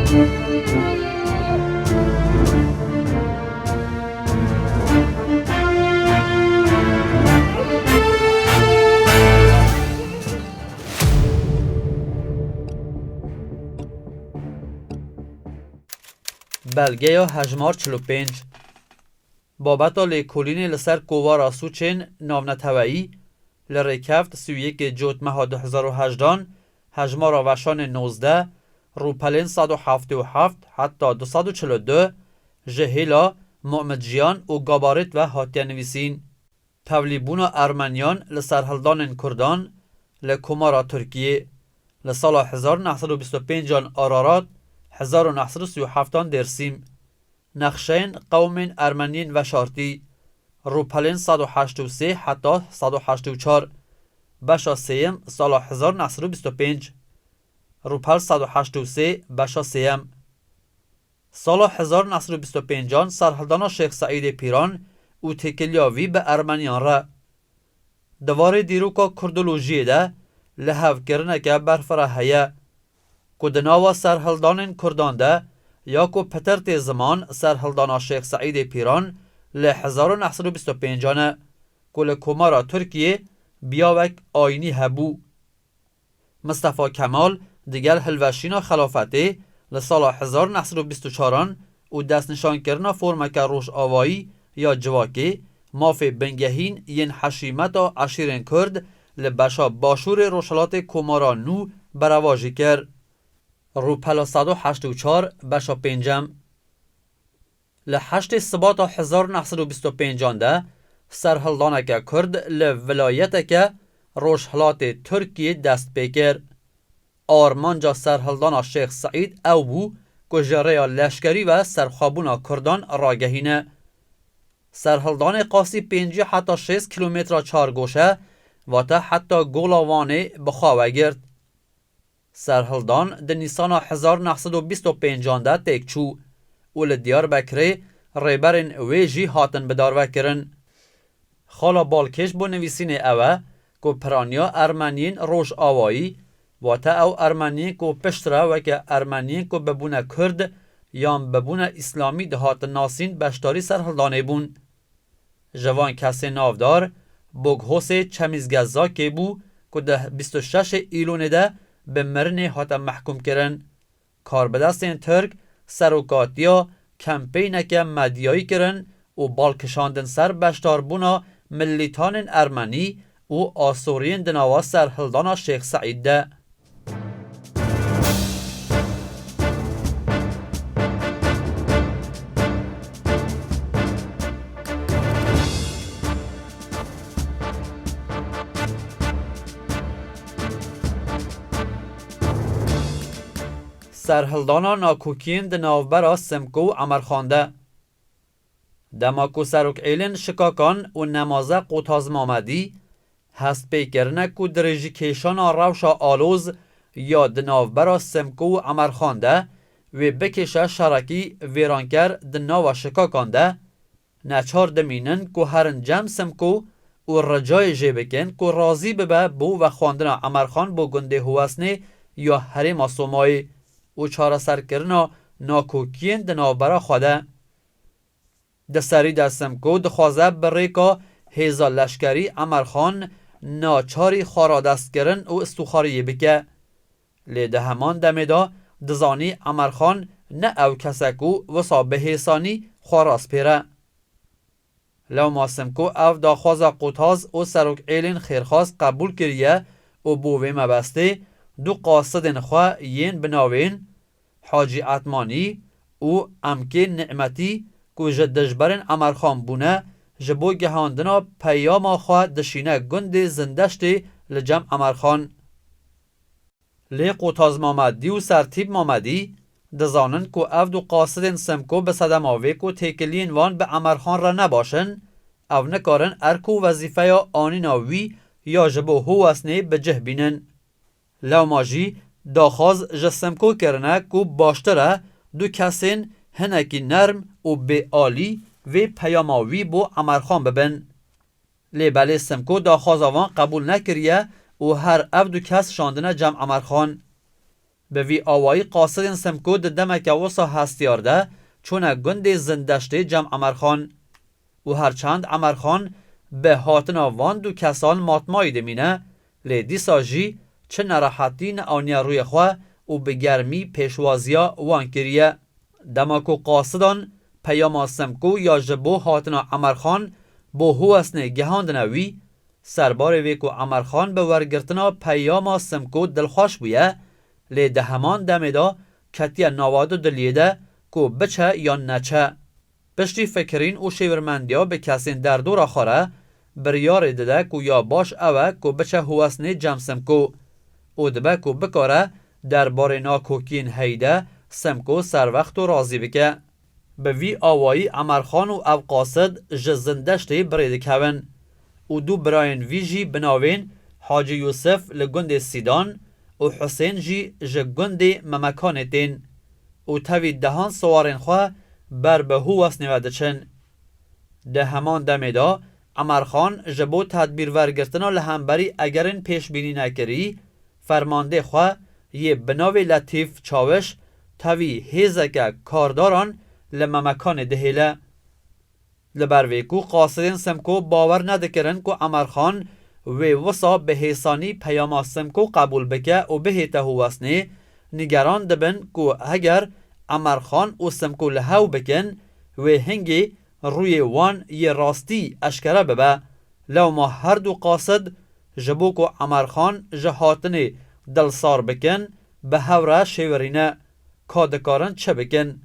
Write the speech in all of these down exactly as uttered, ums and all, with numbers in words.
Belgeya hejmar çil û pênc. Babeta lêkolînê li ser kovara sûcên navneteweyî li rêkeft sî û yekê Cotmeha du hezar û hejdan, hejmara weşanê nozdeh, rûpelên sed û heftê û heft heta du sed û çil û du, ji hêla Muhmet Jiyan û Gabarit ve hatiye nivîsîn. Tevlîbûna Ermeniyan li serhildanên Kurdan li Komara Tirkiyê, li sala hezar neh sed û bîst û pêncan Ararat, hezar û neh sed û sî û heftan Dêrsîm. Nexşeyên qewmên Ermeniyên veşartî, rûpelên sed û heşt û sê heta sed û heşt û çar, beşa sêyem sala hezar neh sed û bîst û pênc, rûpel sed û heşt û sê, beşa sêyem. Sala hezar neh sed û bîst û pêncan serhildana Şêx Seîdê Pîran û têkiliya vî bi Ermeniyan re. Di warê dîroka kurdolojiyê de lihevkirineke berfireh heye ku di nava serhildanên Kurdan de ya ku pitir tê ziman serhildana Şêx Seîdê Pîran li hezar û neh sed û bîst û pêncan e ku li Komara Tirkiyê biyawek ayînî hebû. Mistefa Kemal digel hilweşîna xelafetê li sala hezar neh sed û bîst û çaran û destnîşankirina formeke rojavayî ya civakê, mafê bingehîn yên heşîmeta eşîrên Kurd li beşa başûrê rojhilatê Komara nû berevajî kir. Rûpela sed û heşt û çar, beşa pêncem. Li heştê Sibata hezar neh sed û bîst û pêncan de serhildaneke Kurd li vilayeteke rojhilatê Tirkiyê dest pê kir. Armanca serhildana Şêx Seîd ew bû ku ji rêya leşkerî ve serxwebûna Kurdan ragehîne. Serhildanê qasî pêncî heta şêst kîlometra çargoş e, wate heta Gola Wanê bi xwe vegirt. Serhildan di Nîsana hezar neh sed û bîst û pêncan de têk çû û li Diyarbekirê rêberên wê jî hatin bidarvekirin. Xala balkêş bo nivîsînê ew e ku piraniya Ermeniyên Rojavayî, wate ew Ermeniyên ku piştre weke Ermeniyên ku bibûne Kurd yan bibûne Îslamî dihatin nasîn, beşdarî serhildanê bûn. Ji van kesên navdar Boghosê Çemîzgezakê bû ku di bîst û şeşê Îlonê de bi mirinê hate mehkûmkirin. Karbidestên Tirk serokatiya kempeyneke medyayî kirin û balkişandin ser beşdarbûna milîtanên Ermenî û Asoriyên di nava serhildana Şêx Seîd de. Serhildana nakokiyên di navbera Simko û Emerxan de. Dema ku serokêlên şikakan û nemaze Qotaz Mamedî hest pê kirine ku dirêjîkêşana rewşa aloz ya di navbera Simko û Emerxan de wê bikêşe şerekî vêranker di nava şikakan de, neçar dimînin ku herin cem Simko û ricayê jê bikin ku razî bibe bo vexwendina Emerxan bo gundê Howesnê ya herêma Somayê û çareserkirina nakokiyên di navbera xwe de. Di serî de Simko dixwaze bi rêka hêza leşkerî Emerxan naçarî xwe radestkirin û istûxariyê bike. Lê di heman demê de dizanî Emerxan ne ew kes e ku wisa bi hêsanî xwe raspêre. Lewma Simko ev daxwaza Qotaz û serokêlên xêrxwaz qebûl kiriye û bo vê mebestê du qasidên xwe yên bi navên Hacî Etmanî û Emkê Nimetî ku ji dijberên Emerxan bûne, ji bo gihandina peyama xwe dişîne gundê Zindeştê li cem Emerxan. Lê Qotaz Mamedî û Sertîp Mamedî dizanin ku ev du qasidên Simko bi sedema vê ku têkiliyên wan bi Emerxan re ne baş in, ew nikarin erk û wezîfeya anîna wî ya ji bo Howesnê bi cih bînin. Lewma jî daxwaz ji Simko kirine ku baştir e du kesên hinekî nerm û bêalî vê peyama wî bo Emerxan bibin. Lê belê Simko daxwaza wan qebûl nekiriye û her ev du kes şandine cem Emerxan. Bi vî awayî qasidên Simko di demeke wisa hestiyar de çûne gundê Zindeştê cem Emerxan. Û herçend Emerxan bi hatina van du kesan matmayî dimîne, lê dîsa jî çi nerehetî neaniye rûyê xwe û bi germî pêşwaziya wan kiriye. Dema ku qasidan peyama Simko ya ji bo hatina Emerxan bo Huwesnê gihandine wî, serbarê vê ku Emerxan bi wergirtina peyama Simko dilxweş bûye, lê di heman demê de ketiye nava du diliyê de ku biçe yan neçe. Piştî fikirîn û şêwirmendiya bi kesên derdora xwe re biryarê dide ku ya baş ew e ku biçe Huwesnê cem Simko û dibe ku bikare derbarê nakokiyên heyî de Simko serwext û razî bike. Bi vî awayî Emerxan û ev qasid ji Zindeştê bi rê dikevin û du birayên vî jî bi navên Hacî Yûsif li gundê Sîdan û Husên jî ji gundê Memekanê tên û tevî dehan siwarên xwe ber bi Huwesnê ve diçin. Di heman demê de Emerxan ji bo tedbîrvergirtina li hemberî egerên pêşbînî nekirî, fermandê xwe yê bi navê Letîf Çawiş tevî hêzeke kardaran li Memekanê dihêle. Li ber vê ku qasidên Simko bawer nedikirin ku Emerxan wê wisa bi hêsanî peyama Simko qebûl bike û bihête Huwesnê, nigeran dibin ku heger Emerxan û Simko li hew bikin, wê hingê rûyê wan yê rastî eşkere bibe. Lewma her du qasid ji bo ku Emerxan ji hatinê dilsar bikin, bi hev re şêwirîne, ka dikarin çi bikin?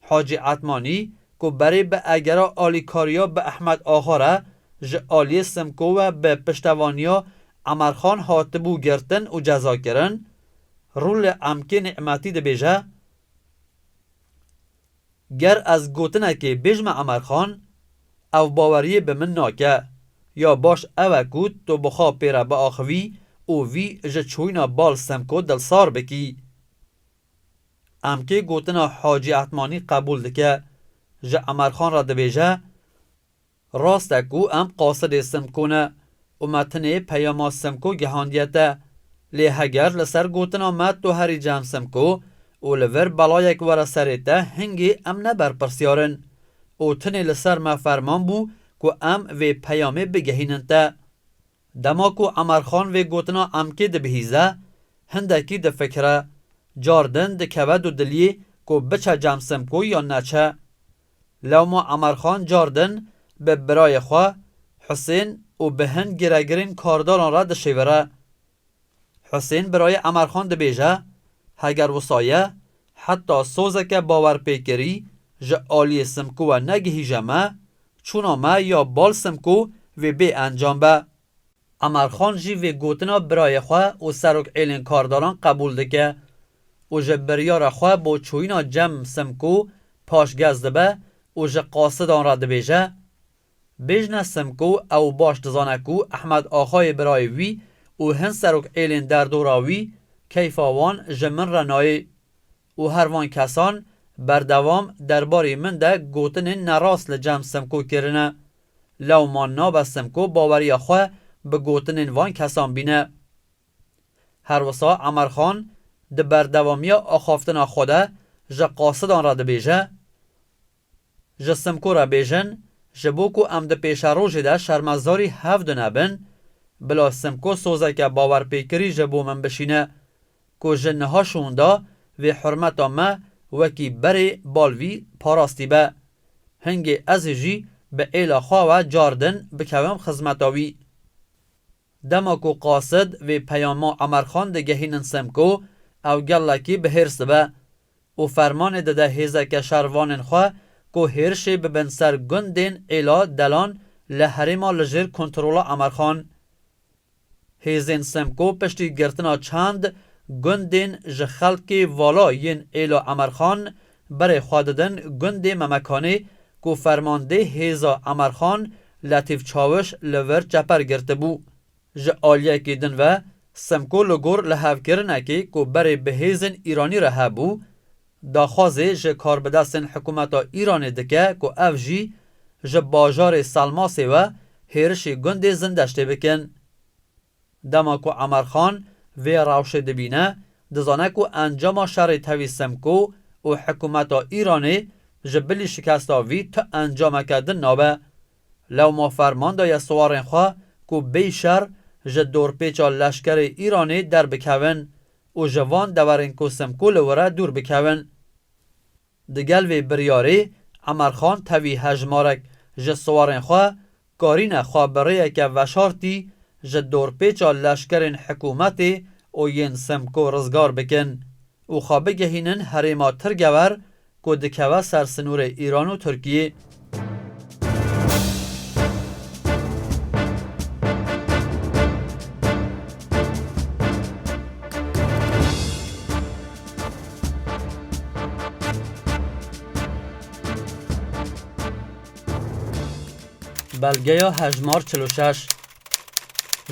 Hacî Etmanî ku berê bi egera alîkariya bi Ehmed Axa re ji aliyê Simko ve bi piştevaniya Emerxan hatibû girtin û cezakirin, rû li Emkê Nîmetî dibêje, Ger ez gotinekê bêjme Emerxan, ew baweriyê bi min nake. Ya baş ew e ku tu bi xwe pê re biaxivî û vî ji çûyîna bal Simko dilsar bikî. Emkê gotina Hacî Etmanî qebûl dike, ji Emerxan re dibêje, Rast e ku em qasidê Simko ne û me tinê peyama Simko gihandiye te. Lê heger li ser gotina me tu herî cem Simko û li vir belayek were serê te, hingê em ne berpirsyar in û tinê li ser me ferman bû ku em vê peyamê bigehînin te. Dema ku Emerxan vê gotina Emkê dibihîze, hindekî difikire, car din dikeve dûdiliyê ku biçe cem Simko yan neçe. Lewma Emerxan car din bi birayê xwe Husên û bi hin giregirên kardaran re dişêvire. Husên birayê Emerxan dibêje, Heger wisa ye, heta sozeke bawerpêkirî ji aliyê Simko we negihîje me, çûna me ya bal Simko vê bê encam be. Emerxan jî vê gotina birayê xwe û serok êlên kardaran qebûl dike û ji biryara xwe bo çûyîna cem Simko paşgez dibe û ji qasidan re dibêje, Bêjne Simko ew baş dizane ku Ehmed Axayê birayê wî û hin serok êlên derdora wî keyfa wan ji min re nayê û her van kesan berdewam derbarê min de gotinên nerast li cem Simko kirine. Lewma nabe Simko baweriya xwe bi gotinên van kesan bîne. Her wisa Emerxan di berdewamiya axaftina xwe de ji qasidan re dibêje, Ji Simko re bêjin, ji bo ku em di pêşerojê de şermezarî hev du nebin, bila Simko sozeke bawerpêkirî ji bo min bişîne, ku ji niha şûnda vê hurmeta me wekî berê bal vî parastî be. Hingê ez ê jî bi êla xwe ve car din bikevim xizmeta wî. Dema ku qasid vê peyama Emerxan digehînin Simko, ew gelekî bi hêrs dibe û fermanê dide hêzeke şervanên xwe ku hêrişê bibin ser gundên êla delan li herêma li jêr kontrola Emerxan. Hêzên Simko piştî girtina çend gundên ji xelkê vala yên êla Emerxan berê xwe didin gundê Memekanê ku fermandê hêza Emerxan Letîf Çawiş li vir çeper girtibû. Ji aliyekî din ve, Simko li gor lihevkirinekê ku berê bi hêzên Îranî re hebû, daxwazê ji karbidestên hikûmeta Îranê dike ku ev jî ji bajarê Selmasê ve hêrişî gundê Zindeştê bikin. Dema ku Emerxan vê rewşê dibîne, Dizane ku encama şerê tevî Simko û hikûmeta Îranê ji bilî şikesta vî tu encameke din nabe. Lewma ferman daye siwarên xwe ku bêyî şer ji dorpêça leşkerê Îranê derbikevin û ji van deverên ku Simko li wir e dûr bikevin. Digel vê biryarê, Emerxan tevî hejmarek ji siwarên xwe karîne xwe bi rêyeke veşartî ji dorpêça leşkerên hikûmetê û yên Simko rizgar bikin û xwe bigihînin herêma Tirgever ku dikeve ser sinûrê Îran û Tirkiyê. Belgeya hejmar çil û şeş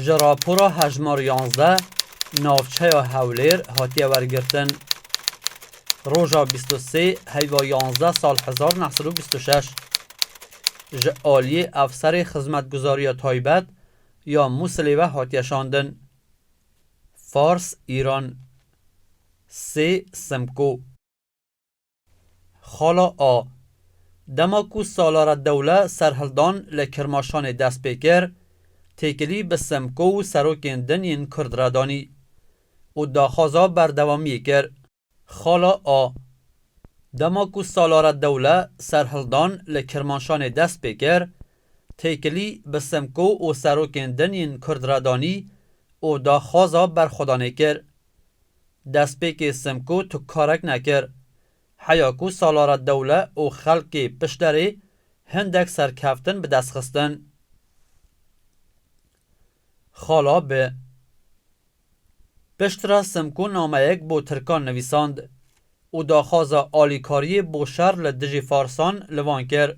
ji rapora hejmar yanzdeh navçeya Hewlêr hatiye wergirtin. Roja bîst û sê heyva yanzdeh sal hezar neh sed û bîst û şeş ji aliyê Efserê Xizmetguzariya Taybet ya Mûsilê ve hatiye şandin. Fars, Îran. Sê Simko. Xala A. Dema ku Salara Dewle serhildan li Kirmaşanê dest pê kir, têkilî bi Simko û serokên din yên Kurd re danî û daxwaza berdewamiyê kir. Xala A. Dema ku Salara Dewle serhildan li Kirmaşanê dest pê kir, têkilî bi Simko û serokên din yên Kurd re danî û daxwaza berxwedanê kir. Destpêkê Simko tu karek nekir. Heya ku Salara Dewle û xelkê Pişderê hindek serkeftin bi dest xistin. Xala B. Piştre Simko nameyek bo Tirkan nivîsand û daxwaza alîkariyê bo şer li dijî Farsan li van kir.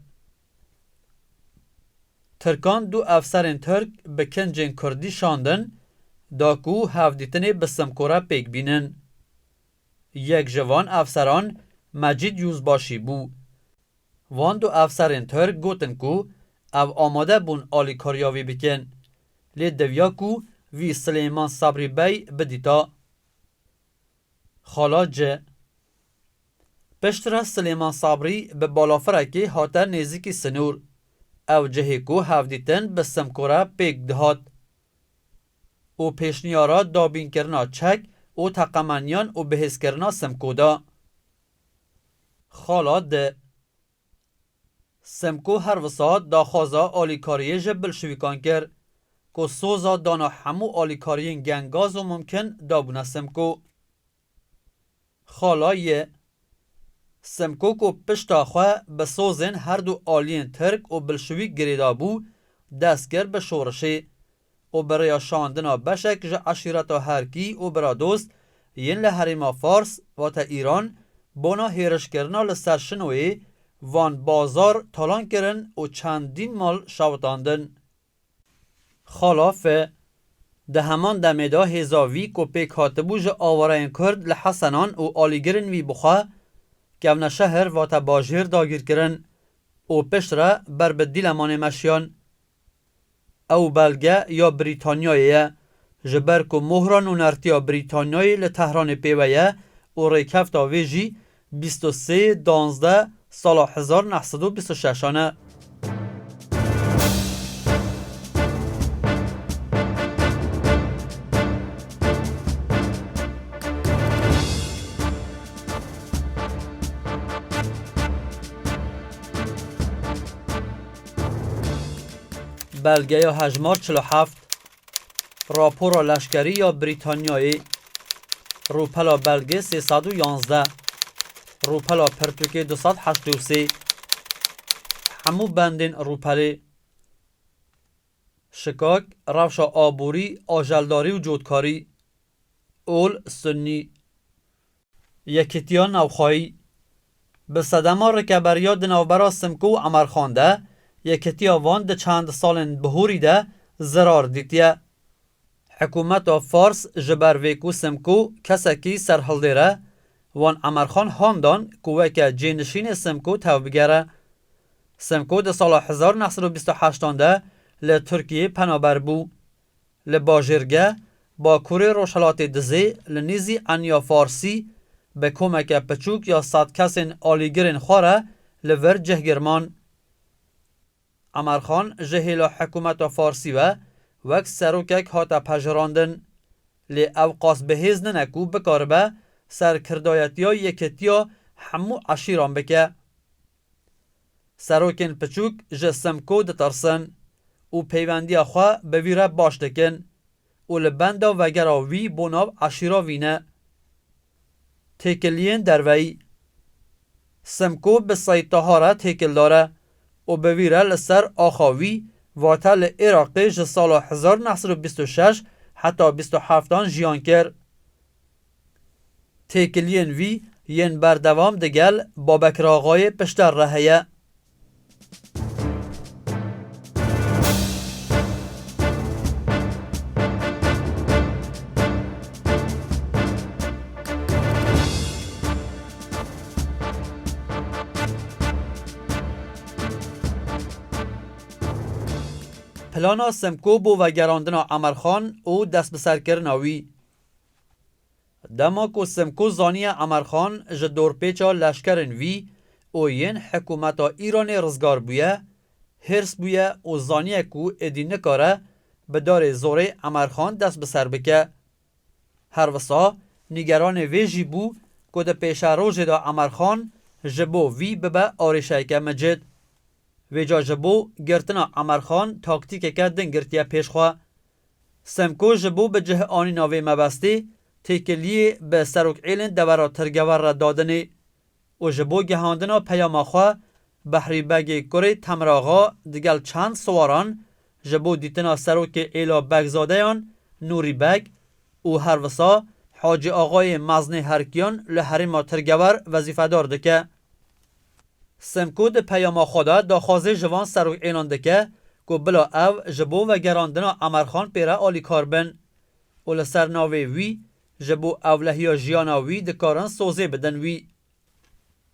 Tirkan du efserên Tirk bi kincên Kurdî şandin, da ku hevdîtinê bi Simko re pêk bînin. Yek ji van efseran Mecîd Yûzbaşî bû. Van du efserên Tirk gotin ku ev amade bûn alîkariya wî bikin, lê diviya ku wî Silêman Sabrî Bey bidîta. Xala C. Piştre Silêman Sabrî bi balafirekê hate nêzîkî sinûr. Ew cihê ku hevdîtin bi Simko re pêk dihat û pêşniyara dabînkirina çek û teqemeniyan û bihêzkirina Simko da. Xala D. Simko her wisa daxwaza alîkariyê ji bilşivîkan kir, ku soza dana hemû alîkariyên gengaz û mumkin dabûne Simko. Xala Y. Simko ku pişta xwe bi sozên her du aliyên Tirk û bilşivîk girêdabû, dest kir bi şorişê û bi rêya şandina beşek ji eşîreta Herkî û biradost yên li herêma Fars, wate Îran, bona hêrişkirina li ser Şinoyê van bazar talan kirin û çendîn mal şewitandin. Xala F. Di heman demê de hêza vî ku pêk hatibû ji awareyên Kurd li Hesenan û alîgirên wî bi xwe kevne şehr, wate bajêr dagîr kirin û piştre ber bi Dîlemanê meşiyan. Ew belge ya Brîtanyayê ye, ji ber ku mohra nûnertiya Brîtanyayê li Tehranê pê ve ye û rêkefta wê jî bîst û sê danzdeh sala hezar neh sed û bîst û şeş an e. Belgeya hejmar çil û heft. Rapora leşkerî ya Brîtanyayê. Rûpela belgê sê sed û yanzdeh. Rûpela pirtûkê du sed heştê û sê. Hemû bendên rûpelê. Şikak, rewşa aborî, ajeldarî û cotkarî. Ol, Sunnî. Yekîtiya navxweyî. Bi sedema rikeberiya di navbera Simko û Emerxan de, yekîtiya van di çend salên bihorî de zirar dîtiye. Hikûmeta Fars ji ber vê ku Simko kesekî serhildêr e, wan Emerxan han dan ku weke cênişînê Simko tevbigere. Simko di sala hezar neh sed û bîst û heştan de li Tirkiyê penaber bû. Li bajêr Ge Bakurê rojhilatê Dizê li nêzî Eniya Farsî bi komeke piçûk ya sed kesên alîgirên xwe re li vir cihgir man. Emerxan ji hêla hikûmeta Farsî ve wek serokek hate pejirandin, lê ew qas bi hêz nine ku bikaribe serkirdayetiya yekîtiya hemû eşîran bike. Serokên piçûk ji Simko ditirsin û peywendiya xwe bi vî re baş dikin û li benda vegera wî bo nav eşîra wî ne. Têkiliyên derveyî. Simko bi Seyîd Taha re têkildar e û bi vî re li ser axa wî, vate li Iraqê ji sala hezar neh sed û bîst û şeş heta bîst û heftan jiyan kir. Têkiliyên vî yên berdewam digel Babekir Axayê Pişter re heye. Plana Simko bo vegerandina Emerxan û destbiserkirina wî. Dema ku Simko zaniye Emerxan ji dorpêça leşkerên vî û yên hikûmeta Îranê rizgar bûye, hêrs bûye û zaniye ku êdî nikare bi darê zorê Emerxan dest bi ser bike. Her wisa nîgeranê vê jî bû ku di pêşerojê de Emerxan ji bo vî bibe arêşeyeke micid. Vêca ji bo girtina Emerxan taktîkeke din girtiye pêş xwe. Simko ji bo bi cih anîna vê mebestê têkiliyê bi serokêlên devera Tirgever re dadinê û ji bo gihandina peyama xwe Behrî Begê kurê Temiraxa digel çend siwaran ji bo dîtina serokê êla Begzadeyan Nûrî Beg û her wisa Hacî Axayê Meznê Herkiyan li herêma Tirgever wezîfedar dike. Simko di peyama xwe de daxwazê ji van serokêlan dike ku bila ew ji bo vegerandina Emerxan pê re alîkar bin û li ser navê wî ji bo ewlehiya jiyana wî dikarin sozê bidin wî.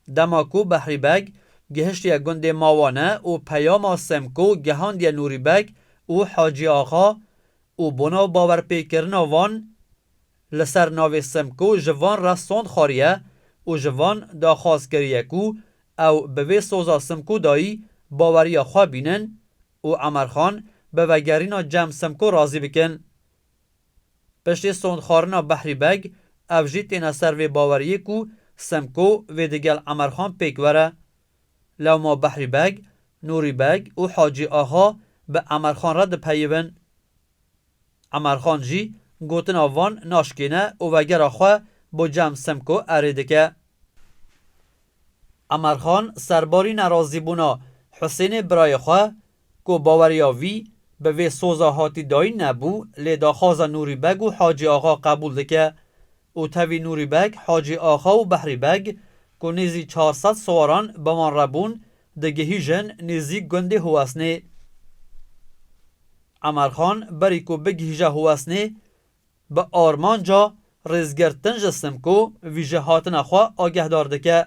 Dema ku Behrî Beg gihiştiye gundê Mawane û peyama Simko gihandiye Nûrî Beg û Hacî Axa û bona bawerpêkirina van, li ser navê Simko ji van re sond xwariye û ji van daxwaz kiriye ku ew bi vê soza Simko dayî baweriya xwe bînin û Emerxan bi vegerîna cem Simko razî bikin. Piştî sondxwarina Behrî Beg, ev jî têne ser vê baweriyê ku Simko vê digel Emerxan pêk were. Lewma Behrî Beg, Nûrî Beg û Hacî Axa bi Emerxan re dipeyivin. Emerxan jî gotina van naşkêne û vegera xwe bo cem Simko erê dike. Emerxan serbarî nerazîbûna Husênê birayê xwe, ku baweriya vî bi vê soza hatî dayîn nebû, lê daxwaza Nûrî Beg û Hacî Axa qebûl dike û tevî Nûrî Beg, Hacî Axa û Behrî Beg ku nêzî çar sed siwaran bi wan re bûn, digihîjin nêzîk gundê Huwesnê. Emerxan berî ku bigihîje Huwesnê, bi armanca rêzgirtin ji Simko vî ji hatina xwe agehdar dike.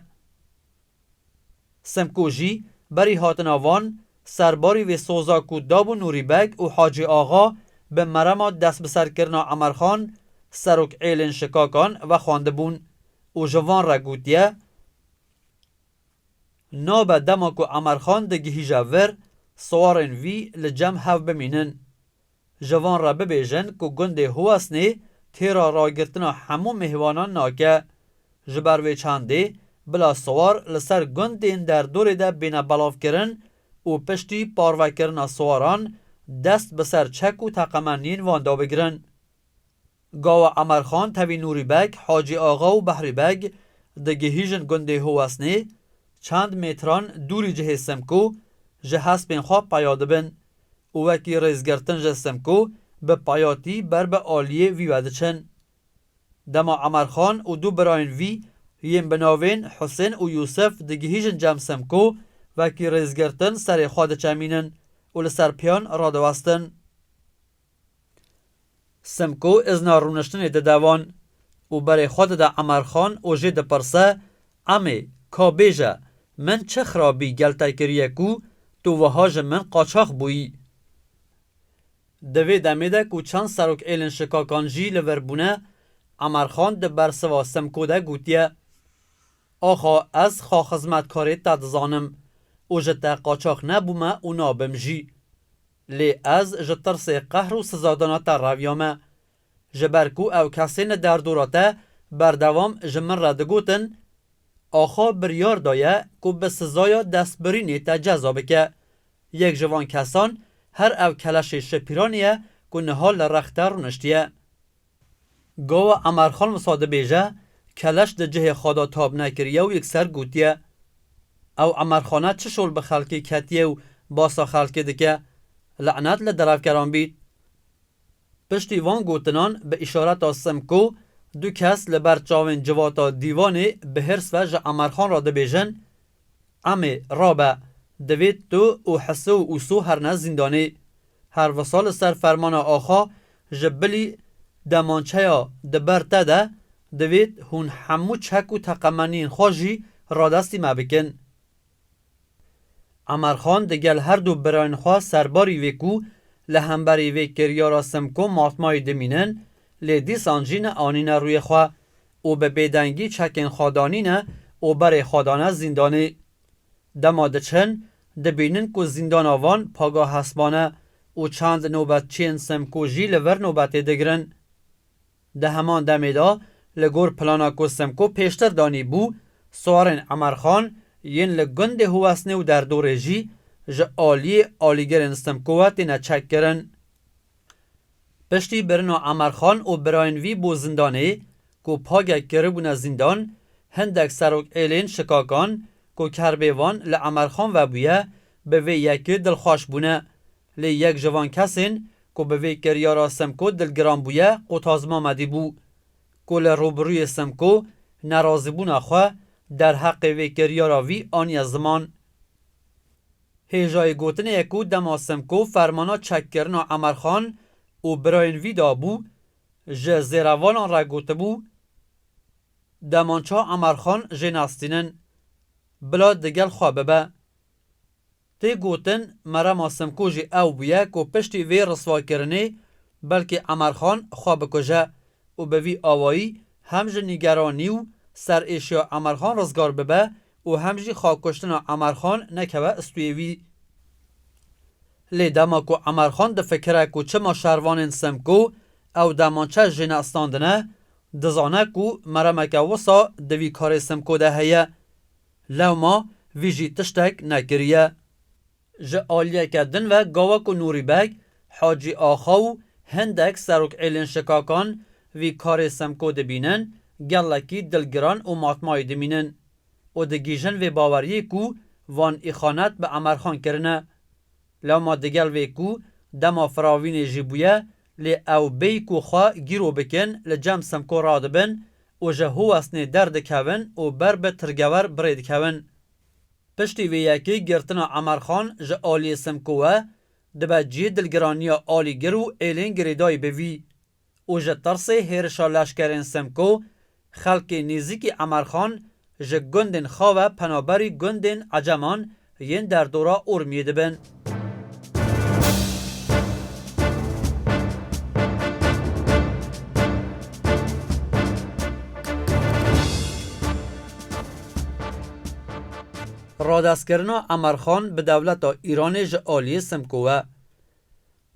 Simko jî berî hatina van serbarî vê soza ku dabû Nûrî Beg û Hacî Axa bi merema destbiserkirina Emerxan serok êlên şikakan vexwendibûn û ji van re gotiye, nabe dema ku Emerxan digihîje vir, siwarên vî li cem hev bimînin. Ji van re bibêjin ku gundê Huwesnê têra ragirtina hemû mêhwanan nake. Ji ber vê çendê bila siwar li ser gundên derdorê de bêne belavkirin û piştî parvekirina siwaran dest bi ser çek û teqemeniyên van de bigrin. Gawa Emerxan tevî Nûrî Beg, Hacî Axa û Behrî Beg digihîjin gundê Huwesnê, çend mêtran dûrî cihê Simko ji hespên xwe peya dibin û wekî rêzgirtin ji Simko bi peyatî ber bi aliyê vî ve diçin. Dema Emerxan û du birayên vî yên bi navên Husên û Yûsif digihîjin cem Simko, wekî rêzgirtin serê xwe diçemînin û li ser piyan radiwestin. Simko izna rûniştinê dide wan û berê xwe dide Emerxan û jê dipirse, Emê, ka bêje, min çi xirabî gel te kiriye ku tu wiha ji min qaçax bûyî? Di vê demê de ku çend serokêlên şikakan jî li vir bûne, Emerxan di bersiva Simko de gotiye, Axa, ez xwe xizmetkarê te dizanim û ji te qaçax nebûme û nabim jî. Lê ez ji tirsê qehr û sizadana te reviyame. Ji ber ku ew kesên li derdora te berdewam ji min re digotin, Axa biryar daye ku bi sizaya destbirînê te ceza bike. Yek ji van kesan her ew keleşê şipîranê ye ku niha li rex te rûniştiye. Gawa Emerxan wisa dibêje, keleş di cihê xwe de tab nekiriye û yekser gotiye, Ew Emerxane çi şol bi xelkê ketiye û basa xelkê dike? Lenet li derevkeran bît. Piştî van gotinan bi îşareta Simko du kes li ber çavên civata dîvanê bi hêrs ve ji Emerxan re dibêjin, Emê, rabe, divê tu û Hiso û Uso herine zîndanê. Her wisa li ser fermana axa ji bilî demançeya di ber te de divêt hûn hemû çek û teqemeniyên xwe jî radestî me bikin. Emerxan digel her du birayên xwe serbarî vê ku li hemberî vê kiryara Simko matmayî dimînin, lê dîsan jî neanîne rûyê xwe û bi bêdengî çekên xwe danîne û berê xwe dane zîndanê. Dema diçin, dibînin ku zîndana van paga hespan e û çend nobetçiyên Simko jî li vir nobetê digirin. Di heman demê de, li gor plana ku Simko pêştir danîbû, siwarên Emerxan yên li gundê Hiwesnê û derdorê jî ji aliyê alîgirên Simko ve têne çekkirin. Piştî birina Emerxan û birayên vî bo zindanê, ku pagek kiribûne zîndan, hindek serokêlên şikakan, ku kerbê van li Emerxan ve bûye, bi vê yekê dilxweş bûne. Lê yek ji van kesên ku bi vê kiryara Simko dilgiran bûye, Qutaz Mamedî bû, ku li rûbirûyê Simko nerazîbûna xwe derheqê vê kiryara vî aniye ziman. Hêjayî gotinê ye ku dema Simko fermana çekkirina Emerxan û birayên vî dabû, ji zêrevalan re gotibû, Demança Emerxan jê nestînin, bila digel xwe bibe. Tê gotin, merema Simko jî ew bûye ku piştî vê risvakirinê belkî Emerxan xwe bikuje û bi vî awayî hem ji nîgeranî û serêşiya Emerxan rizgar bibe û hem jî xwekuştina Emerxan nekeve stûyê wî. Lê dema ku Emerxan difikire ku çima şervanên Simko ew demançe jê nestandine, dizane ku meremeke wisa di vî karê Simko de heye. Lewma vî jî tiştek nekiriye. Ji aliyeke din ve gava ku Nûrî Beg, Hacî Axa û hindek serokêlên şikakan vî karê Simko dibînin, gelekî dilgiran û matmayî dimînin û digihîjin vê baweriyê ku van îxanet bi Emerxan kirine. Lewma digel vê ku dema firavînê jî bûye, lê ew bêyî ku xwe gîro bikin li cem Simko radibin û ji Hiwesnê derdikevin û ber bi Tirgewer birê dikevin. Piştî vê yekê girtina Emerxan ji aliyê Simko we dibe cihê dilgiraniya alîgir û êlên girêdayî bi vî û ji tirsê hêrişa leşkerên Simko, xelkê nêzîkî Emerxan ji gundên xwe ve penaberî gundên Eceman yên derdora Urmiyê dibin. Radestkirina Emerxan bi dewleta Îranê ji aliyê Simko we.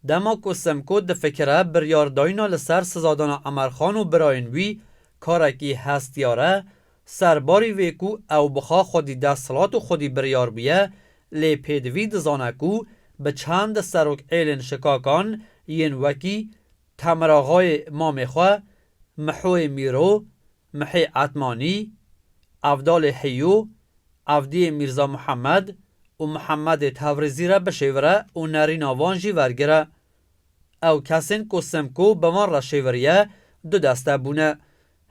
Dema ku Simko difikire biryardayîna li ser sizadana Emerxan û birayên wî karekî hestiyar e, serbarî vê ku ew bi xwe xwedî desthilat û xwedî biryar bûye, lê pêdivî dizane ku bi çend serokêlên şikakan yên wekî Temiraxayê mamê xwe, Mihoyê Mîro, Mihê Etmanî, Evdalê Heyû, Evdiyê Mîrza Muhammed û Muhammedê Tevrîzî re bişêvire û nerîna van jî vergire. Ew kesên ku Simko bi van re şêviriye, du deste bûne.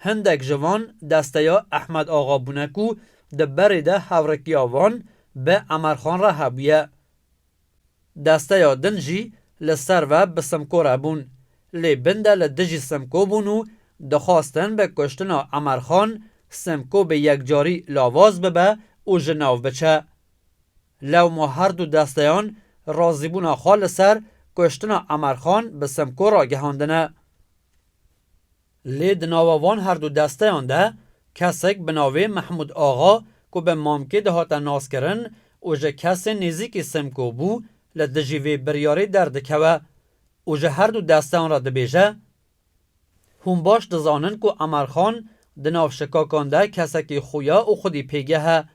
Hindek ji van desteya Ehmed Axa bûne ku di berê de hevrikiya van bi Emerxan re hebûye. Desteya din jî li ser ve bi Simko re bûn, lê bin de li dijî Simko bûn û dixwastin bi kuştina Emerxan Simko bi yekcarî lawaz bibe û ji nav biçe. Lewma her du desteyan razîbûna xwe li ser kuştina Emerxan bi Simko ragihandine. Lê di nava van herdu desteyan de kesek bi navê Mehmûd Axa ku bi Mamkê dihate naskirin û ji kesên nêzîkî Simko bû, li dijî vê biryarê derdikeve û ji herdu desteyan re dibêje, Hûn baş dizanin ku Emerxan di nav şikakan de kesekî xuya û xwedî pêgeh e.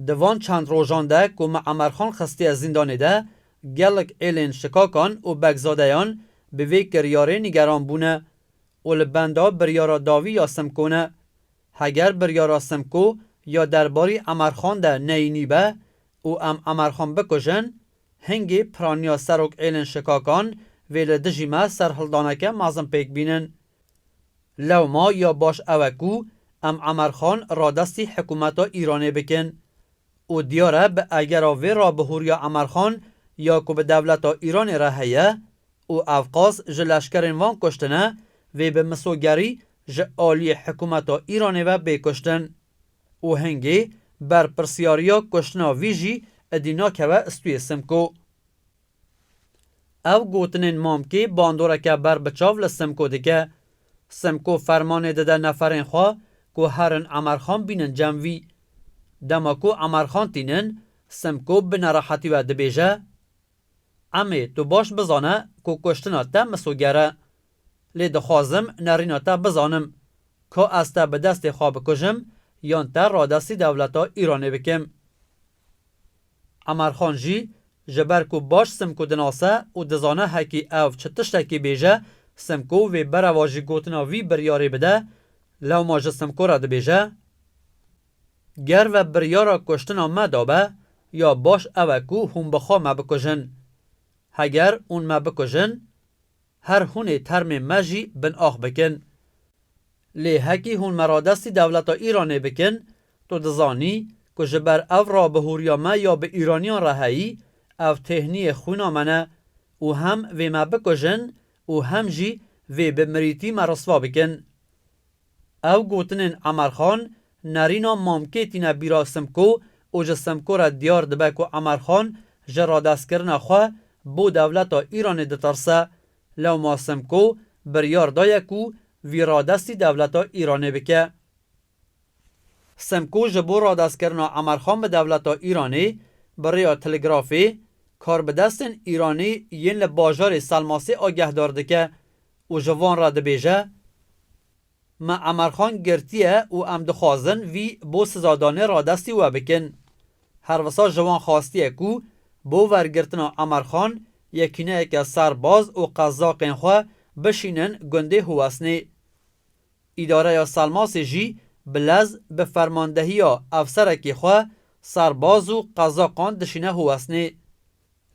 Di van çend rojan de ku me Emerxan xistiye zîndanê de, gelek êlên şikakan û begzadeyan bi vê kiryarê nîgeran bûne û li benda biryara dawî ya Simko ne. Heger biryara Simko ya derbarî Emerxan de neyînî be û em Emerxan bikujin, hingê piraniya serok êlên şikakan vê li dijî me serhildaneke mezin pêk bînin. Lewma ya baş ew e ku em Emerxan radestî hikûmeta Îranê bikin û diyar e bi egera vê rabihûriya Emerxan ya ku bi dewleta Îranê re heye û ev qas ji leşkerên van kuştine, vê bi misogerî ji aliyê hikûmeta Îranê ve bê kuştin û hingê berpirsiyariya kuştina vî jî idî nakeve stûyê Simko. Ev gotinên Mamkê bandoreke ber bi çav li Simko dike. Simko fermanê dide neferên xwe ku herin Emerxan bînin cem vî. Dema ku Emerxan tînin, Simko bi nerehetî ve dibêje, Emê, tu baş bizane ku kuştina te misoger e. Lê dixwazim nerîna te bizanim. Ka ez te bi destê xwe bikujim, yan te radestî dewleta Îranê bikim. Emerxan jî, ji ber ku baş Simko dinase û dizane hekî ev çi tiştekî bêje, Simko vê bereva jî gotina vî biryarê bide, lewma ji Simko re dibêje, Ger ve biryara kuştina me dabe, ya baş ew e ku hûn bi xwe me bikujin. Heger hûn me bikujin, her hûnê termê me jî bin ax bikin. Lê hekî hûn me radestî dewleta Îranê bikin, tu dizanî ku ji ber ev rabihûriya me ya bi Îraniyan re heyî, ev têhniyê xwîna me ne û hem vê me bikujin û hem jî vê bi mirîtî me risva bikin. Ew gotinên Emerxan nerîna Mamkê tîne bîra Simko û ji Simko re diyar dibe ku Emerxan ji radestkirina xwe bo dewleta Îranê ditirse. Lewma Simko biryar daye ku vî radestî dewleta Îranê bike. Simko ji bo radestkirina Emerxan bi dewleta Îranê bi rêya telegrafê karbidestên Îranî yên li bajarê Selmasê agehdar dike û ji van re dibêje, Me Emerxan girtiye û em dixwazin vî bo sizadanê radestî we bikin. Her wisa ji wan xwastiye ku bo wergirtina Emerxan yekîneyeke serbaz û qezaqên xwe bişînin gundê Huwesnê. Îdareya Selmasê jî bi lez bi fermandehiya efserekî xwe serbaz û qezaqan dişîne Huwesnê.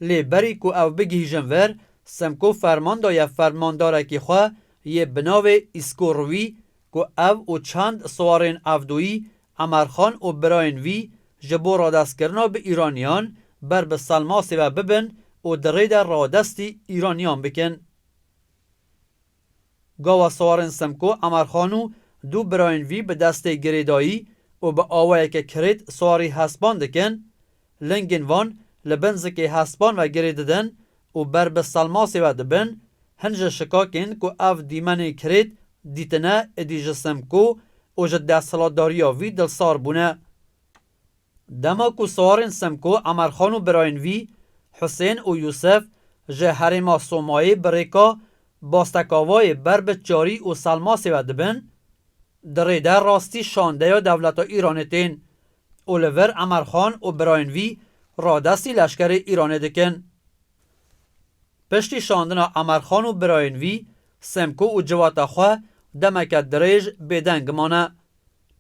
Lê berî ku ew bigihîjin vir, Simko ferman daye fermandarekî xwe yê bi navê Îsko Rûî ku ew û çend siwarên Evdoyî, Emerxan û birayên vî ji bo radestkirina bi Îraniyan ber bi Selmasê ve bibin û di rê de radestî Îraniyan bikin. Gawa siwarên Simko Emerxan û du birayên vî bi destê girêdayî û bi awayeke kirêt siwarî hespan dikin, lingên van li bin zikê hespan ve girê didin û ber bi Selmasê ve dibin, hin ji şikakên ku ev dîmenên kirêt dîtine êdî ji Simko û ji desthilatdariya vî dilsar bûne. Dema ku siwarên Simko Emerxan û birayên vî, Husên û Yûsif, ji herêma Somayê bi rêka Bastekavayê ber bi Çarî û Selmasê ve dibin, di rê de rastî şandeya dewleta Îranê tên û li vir Emerxan û birayên vî radestî leşkerê Îranê dikin. Piştî şandina Emerxan û birayên vî, Semko û civata xwe demeke dirêj bêdeng mane.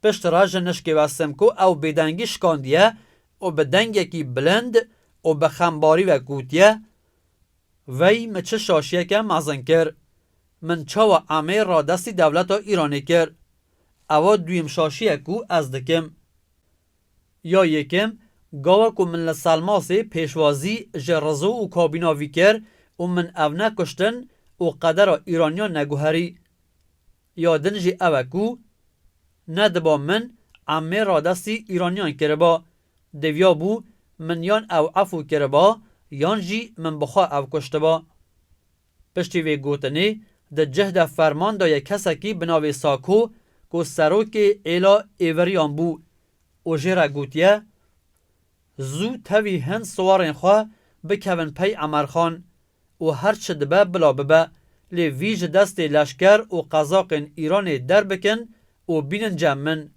Piştre ji nişkê ve Semko ew bêdengî şikandiye û bi dengekî bilind û bi xembarî ve gotiye, Vey min çi şaşiyeke mezin kir! Min çawa emê radestî dewleta Îranê kir? Ewa duyem şaşiye ku ez dikim. Ya yekem, gawa ku min li Selmasê pêşwazî ji Rizo û kabîna vî kir û min ev nekuştin û qedera Îraniyan neguherî. Ya din jî ew e ku nediba min emê radestî Îraniyan kiriba, diviyabû min yan ew efû kiriba yan jî min bi xwe ew kuştiba. Piştî vê gotinê di cih de ferman daye kesekî bi navê Sako ku serokê êla Êveriyan bû û jê re gotiye, Zû tevî hin siwarên xwe bikevin pey Emerxan û her çi dibe bila bibe, lê vî ji destê leşker û qezaqên Îranê derbikin û bînin cem min.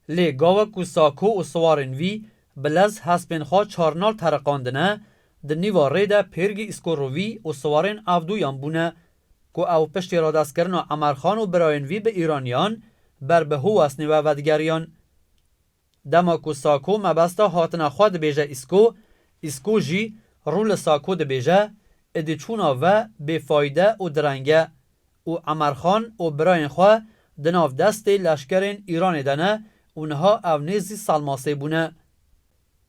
Lê gava ku Sako û siwarên vî bi lez hespên xwe çarnal teriqandine, di nîva rê de pêrgî Îskorovî û siwarên Avdûyan bûne ku ew piştî radestkirina Emerxan û birayên vî bi Îraniyan ber bi Hûwesnê ve vedigeriyan. Dema ku Sako mebesta hatina xwe dibêje Îsko, Îsko jî rû li Sako dibêje, êdî çûna ve bêfayde û direng e û Emerxan û birayên xwe di nav destê leşkerên Îranê de ne û niha ew nêzî Salmasê bûne.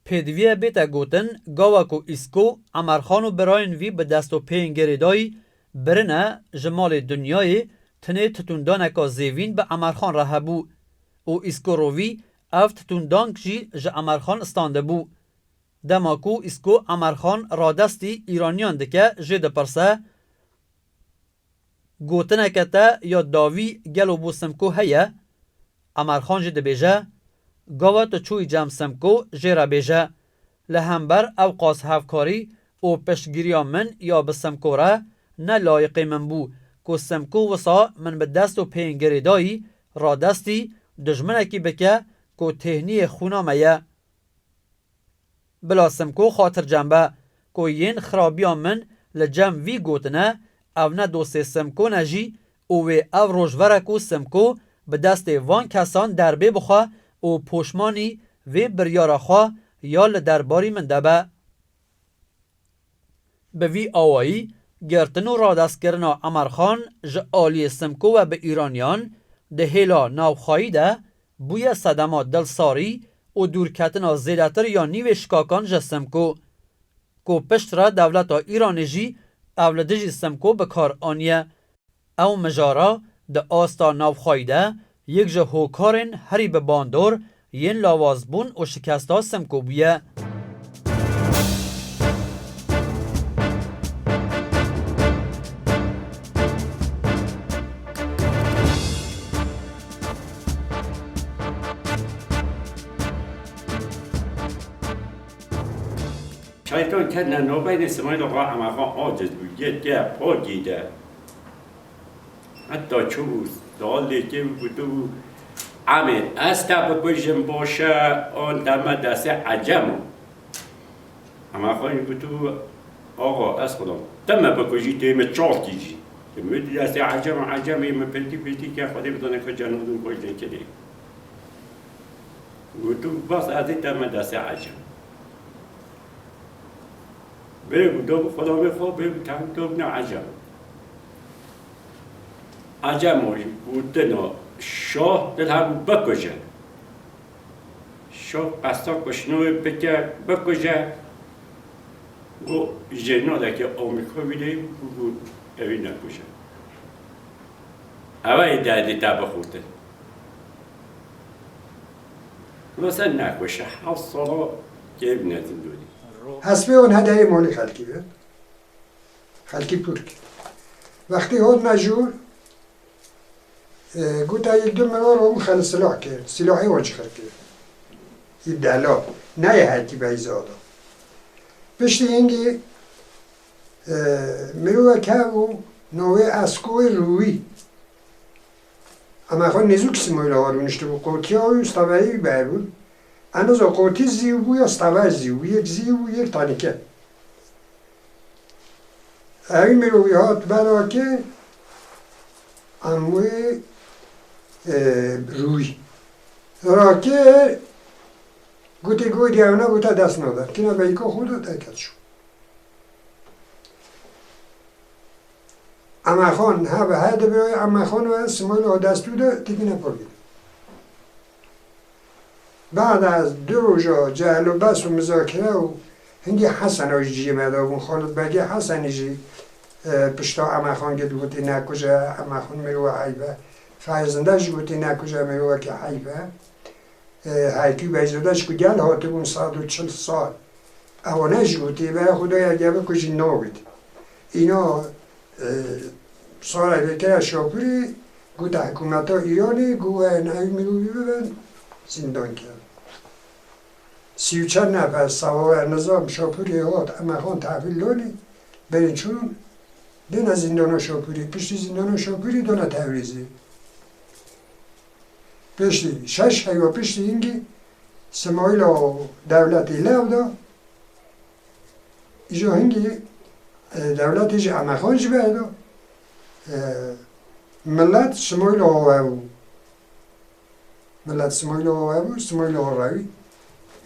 Pêdivî ye bête gotin, gava ku Îsko, Emerxan û birayên vî bi dest û pêyên girêdayî birine ji malê Dinyayê, tinê titûndaneka zêvîn bi Emerxan re hebû û Îskorovî ev titûndank jî ji Emerxan standibû. Dema ku Îsko Emerxan radestî Îraniyan dike, jê dipirse, Gotineke te ya dawî gelo bo Simko heye? Emerxan jî dibêje, Gava tu çûyî cem Simko, jê re bêje, Li hember ew qas hevkarî û piştgiriya min ya bi Simko re ne layiqê min bû ku Simko wisa min bi dest û pêyên girêdayî radestî dijminekî bike ku têhniyê xwîna me ye. Bila Simko xatircem be ku yên xirabiya min li cem vî gotine, ew ne dostê Simko ne jî û wê ev roj vere ku Simko bi destê van kesan derbê bixwe û poşmanî vê biryara xwe ya li derbarî min de be. Bi vî awayî, girtin û radestkirina Emerxan ji aliyê Simko ve bi Îraniyan di hêla navxwayî de bûye sedema dilsarî û dûrketina zêdetir ya nîvê şikakan ji Simko, ku pişt re dewleta Îranê jî ev li dijî Simko bi kar aniye. Ew mijara di asta navxwayî de yek ji hokarên herî bi bandor yên lawazbûn û şikesta Simko bûye. Şeytan ketine navbeynê Simayîl Axa Emerxan aciz bû, yê te pa gîde. Heta çûbû, dal lê kê bû, gotibû, Emê, ez te bikujim baş e, an te me destê ecem o. Emerxan jî gotibû, Axa, ez xulam, te me bikujî, tê me çal kî jî. Te me destê ecem, ecemê me pêtî pêtî ke, Xwedê bidane ka cenabê baş dê kedê. Gotibû, Bas, ez ê te me destê ecem. Bê ku do bi xulamê xwe, bê ku tevî do bine ecem. Ecem o jî gotina şah dil hebû bikuje. Şah qesta kuştinê wê bike, bikuje. Got, jêrnalekê Amerîka wî de ku got, ewî nekuje. Ew ê derdê te bixurtin. Wisa nekuje, heft sala kê bine zindonî. Hespê wan hedeyê malê xelkî be. Xelkî pûr kir. Wextê hot mejûr, e, gote yek du mirar û xel silah kir. Silahê wan çi xir kir. Yê delal. Neyê hetî beyza da. Piştî hingî, e, mirovek hebû, navê Eskoyê Rûwî. Emerxan nêzûk Simoyla wa rûniştibû, qotiya wî û steveyê wî bebûn. Eniza qotî zîw bû ya steve zîw bû, yek zîw bû, yek tenike. Ewî mirovî hat berakê, em wê, e, rûyî. Rakê, gotê goy diyewne, gota dest nada. Kîna beyka xwe da, derket şû. Emerxan, ha bi her dibe Emerxan ve Simoyla destû de tikine pir bî. Bada ez du roja cehil û bes û muzakere û hingî Hesen a jî cihê me de bûn. Xalid Begê Hesenî jî, e, pişta Emerxan gotî nekuje, Emerxan mirova eyb e. Feyzinde jî gotî nekuje, mirovekî eyb e. E, Hekî Beyzade jî ku gel hatibûn sed û çil sal. Ew ne ji gotî be, Xwedaya gebe ku jî nabit. Îna, e, sara vekera Şapûrê, gote hikûmeta Îranê, ku we nehî mirovî bibin, zîndan kirin. Sî û çar nefer sawaya nizam Şapûrê hat, Emexan tehvîl danê, berên çûn, dêne zîndana Şapûrê, piştî zîndana Şapûrê dane Tewrêzê. Piştî şeş heywa piştî hingî Simayîla dewletê lew da, îja hingî, e, dewletê jî Emexan jî berda. E, millet Simayîla Hawebû. Millet Simayîla Hawebû, Simayîla Hawewî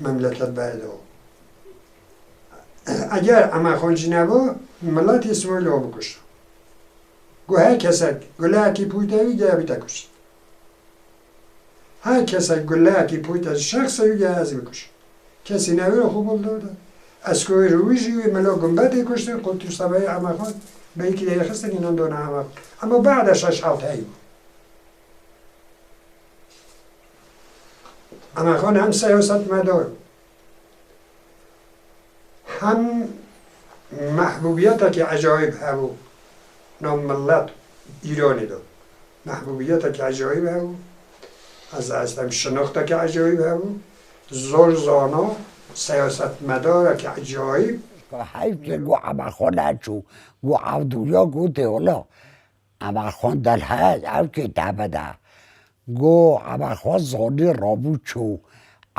memleket berda. Eger Emexan jî neba, milletê Simayîla bikuşt. Ku her kesek guleyekî pûte wî gere bîte kuşt. Her kesek guleyekî pûte şexsê wî gere ez bikuşim. Kesî newêre xwe bol dewde. Ez ku wê wî jî wê melo gumbetê kuştin, qultûr sebeyê Emexan, belkî de yê xistin înan dona Emexan. Ama bada şeş heft hey bû. Emexan hem siyasetmedar bû. Hem mehbûbiyetekî ecayîb hebû nav milet Îranê de. Mehbûbiyetekî ecayîb hebû. Ez ez dem şinoxtekî ecayîb hebû. Zor zana, siyasetmedarekî ecayîb. Heyf ke got Emexan neçû, got Evdûya gotê wela. Emexan delhe, ew kê tebe de. Got Emexan zanî rabû çû.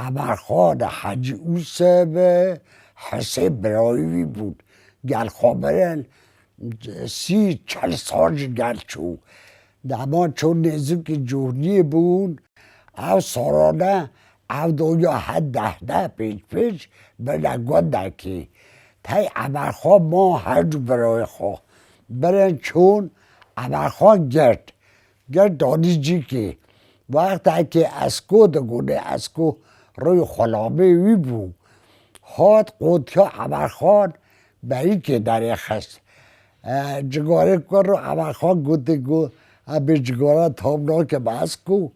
Emexan Hecî Ûsê bi Hisê birayî wî bûn. Gel xwe birin sî çel sal ji gel çû. Dema çû nêzikî Cohniyê bûn, ew sarane Evdûya her deh deh pênc pênc bine gundekî. Tey Emexan ma her du birayê xwe. Birin çûn Emexan girt. Girt danî cîkê. Wextekê Esko digonê, Esko rûyê xulamê wî bû. Hat qotiya Emexan berîkê derê xist. E, cigarê kir û Emexan gotê ku, "Ebê cigara tam nakim Esko,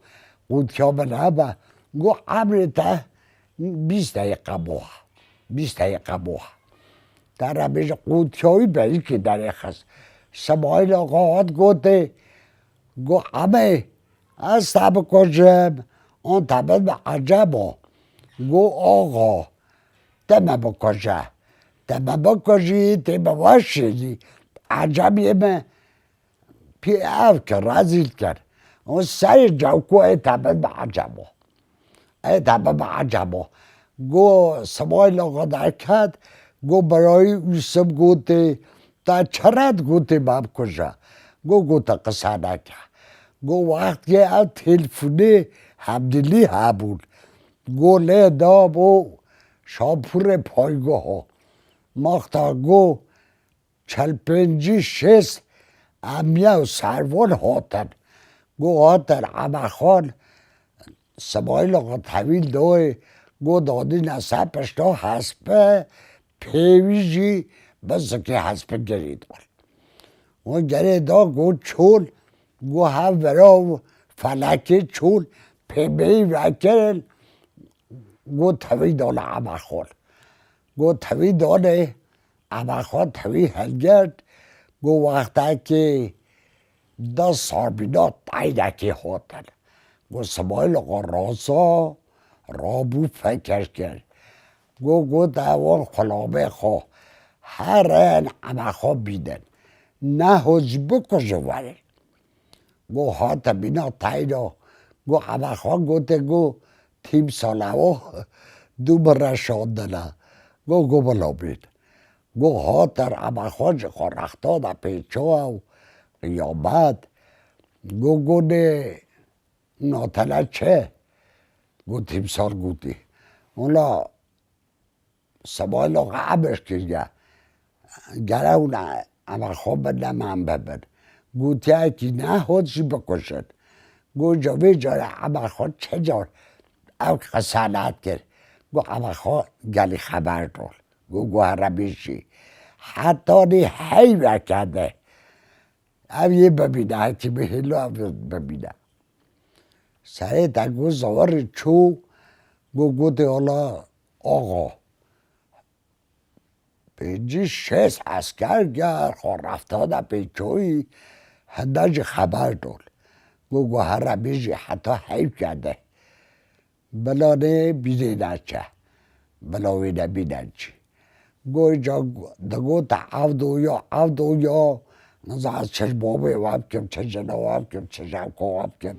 qotiya min hebe." Got, "Emrê te bîst deqîqe bo." Bîst deqîqe bo. Te re bêje qûtiyayî berîkê derê xist. Simayîl Axa hat gotê, got, "Emê, ez te bikujim, an te bidme eceba." Got, "Axa, te me bikuje. Te me bikujî, tê me weşênî. Ecebiyê me pê ev kir, rezîl kir. Û serê cewko ê te bidme eceba." Ê te bidme eceba. Got, Simayîl Axa derket, got, "Birayî Ûsim gotê, te çi re digotê me bikuje?" Got, "Gote qise neke." Got, wextê ev têlfonê hevdilî hebûn. Got, lê da bo Şapûrê paygeha. Maxta got, çel pêncî şêst emiye û servan hatin. Got hatin Emexan, Simayîl Axa tevîl dayê, got dadîne ser pişta hespe, pêwî jî bizikê hespe gerî dan. Û gerê da got çol, got hev vira û felekê çol pêmeyî vekirin, got tevî dane Emexan. Got tevî dane, Emexan tevî hilgirt, got wextekê da sarbîna teynekê hatin. Got Simayîl Axa raza, rabû feker kir. Got, got ewan xulamê xwe, herin Emexan bînin. Nehot jî bikujin werin. Got hate bîna teyna. Got Emexan gotê, got tîmsal ewa du min re şandine. Got, got bila bên. Got hatin Emexan ji xwe rexta de pêça û qiyamet. Got, got nê natele çi? Got tîmsal gotî. Wela Simayîl Axa emir kiriye. Gere hûn Emexan bidne me em bibin. Gotiyekî nehot jî bikujin. Got ca vê carê Emexan çi car ew qise nekir. Got Emexan gelî xeber dol. Got, got here bêjî. Hetanî hey vekede. Ev yê bibîne, hekî bihêlo ev bibîne. Serê te got zawarê çû, got, gotê wela axa. Pêncî şêst esker ger xwe refta de pê çoyî, hinde jî xeber dol. Go, go here bêjî heta heyv kede. Bila nê bîrê neçe. Bila wê nebîne çi. Go îca digote ev do ya, ev do ya. Niza ez çi ji babê we bikim, çi ji jina we bikim, çi ji hevka we bikim.